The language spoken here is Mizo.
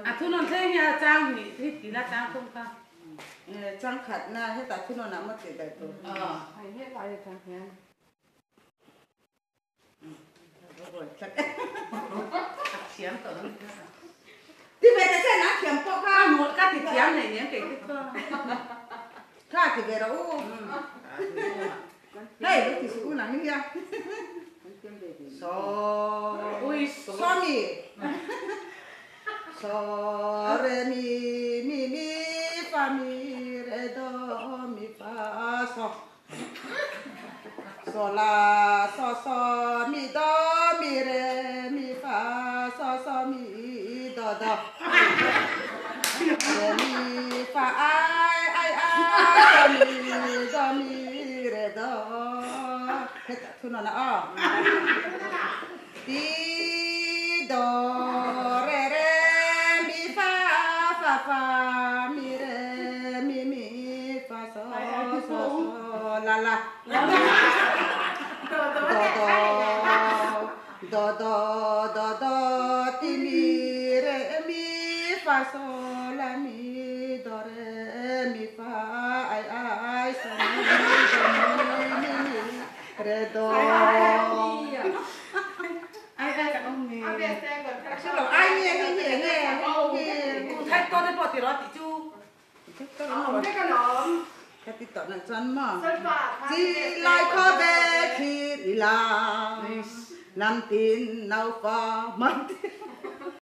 A thunawn thleng hi a chang hnih hi ti la chang thum kha. Chang khatna hetah thunawn ah maw tih daih tur. Hei helai atang hian. A thiam tawh dawn kha. Ti ve ta che nang thiam pawh kha. Ka hmuh ka ti thiam nei nen kei te chuan. Kha ti ve rawh u. Hei lo ti suh u nang hi a. So Ui so. So mi. So re mi mi mi fa mi re do mi fa so. So la so so mi do mi re mi fa so so mi do do. Re mi fa ai ai ai so mi do mi re do. Hetah thunawn a aw. Ti do re re mi fa fa fa mi re mi mi fa so so so la la. Do do do do do do ti mi re mi fa so la mi do re mi fa ai ai so mi do mi mi mi re do. Ai ai kan awm nge. Ai nge hei hi enge hei hi. Thai to te pawh ti rawh tih chu. Ka ti tawh nah chuan maw. Chi lai khaw ve thlir ila, lam tin naufa man tin.